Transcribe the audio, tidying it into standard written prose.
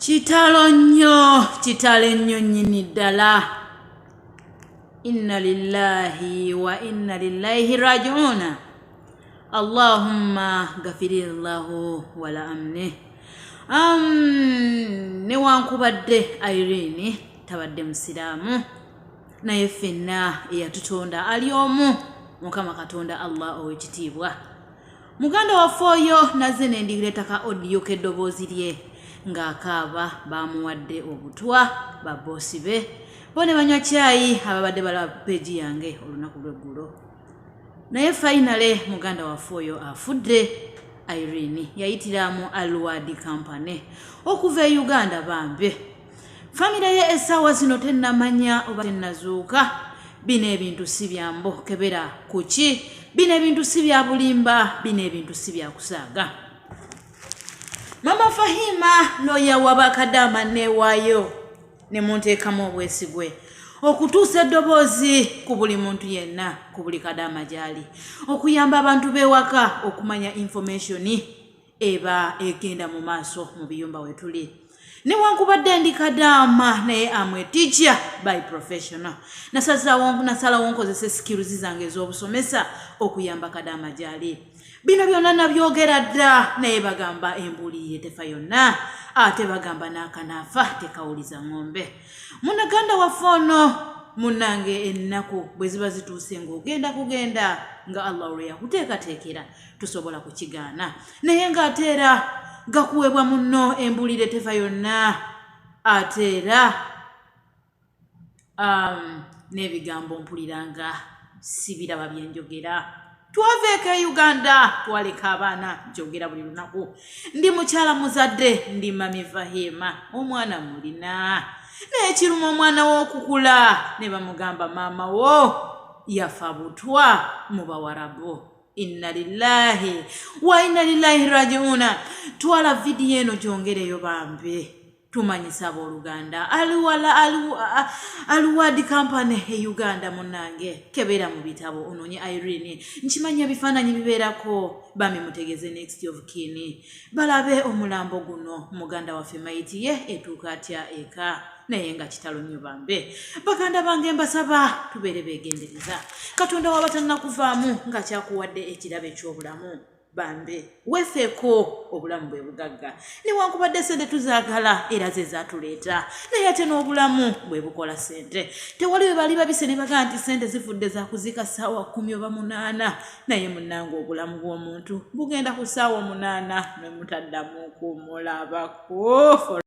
Kitalo nnyo, kitalo ennyo nnyini ddala. Inna lillahi wa inna lillahi rajiuna. Allahumma gafirillahu wala amne. Newankubadde Irene tabadde musiraamu, naye ffenna eyatutonda ali omu, Mukama Katonda Allah ow'ekitiibwa. Muganda waffe oyo nazze ne ndireeta ka audio k'eddoboozi lye ng'akaaba. Baamuwadde obutwa babboosi be bo ne banywa caayi ababadde balaba peegi yange olunaku lw'eggulo. Naye finally muganda waffe oyo afudde. Irene yayitira mu Alwadi Company okuva e Uganda. Bambi, famire ye essaawa zino tennamanya oba tennazuuka. Bino ebintu si byambo kebera kuki, bino ebintu si bya bulimba, bino ebintu si bya kusaaga. Mama Fahima, looya wabakadaama, neewaayo ne munteekamu obwesigwe okutuusa eddoboozi ku buli muntu yenna, ku buli kadaama gy'ali, okuyamba abantu b'ewaka okumanya information eba egenda mu maaso mu biyumba we tuli. Newankubadde ndi kadaama, naye am a teacher by professional. Nasalawo nkozesa skills zange ez'obusomesa okuyamba kadaama gy'ali. Bino byonna nabyogera dda, naye bagamba embuulirire tefa yonna, ate bagamba n'akanaafa tekawuliza ŋŋombe. Munaganda waffe ono, munnange, ennaku bwe ziba zituuse ng'ogenda kugenda nga Allah olwe yakuteekateekera, tusobola kukigaana, naye ng'ate era gakuweebwa munno, embuulire tefa yonna, ate era n'ebigambo mpulira nga sibiraba byenjogera. Twaveeko e Uganda, twaleka abaana. Njogera buli lunaku, ndi mukyala muzadde, ndi Mami Fahima, omwana mulina, naye kiruma omwana w'okukula ne bamugamba maama wo yafa butwa mu Bawarabu. Inna lillahi wa inna lillahi rajiuna. Twala vidiyo eno gyongereyo bambi, tumanyisa abooluganda. Alwadi Company e Uganda, munange, kebeera mu bitabo onoonye Irene. Nkimanya ebifaananyi bibeerako. Bami mutegeze next of kin balabe omulambo guno, muganda waffe mayiti ye etuuka atya eka. Naye nga kitalo nnyo bambe. Baganda bange, mbasaba tubeere beegendereza. Katonda waba tannakuvaamu ng'akyakuwadde ekirabo eky'obulamu, bambe weefeeko. Obulamu bwe bugagga. Newankubadde sente tuzaagala era ze zaatuleeta, naye ate n'obulamu bwe bukola sente. Tewali we bali babise ne bagaa nti sente zifudde zakuziika ssaawa 10 oba 8, naye munnange, obulamu bw'omuntu bugenda ku ssaawa 8 ne mutaddamu kumulabako.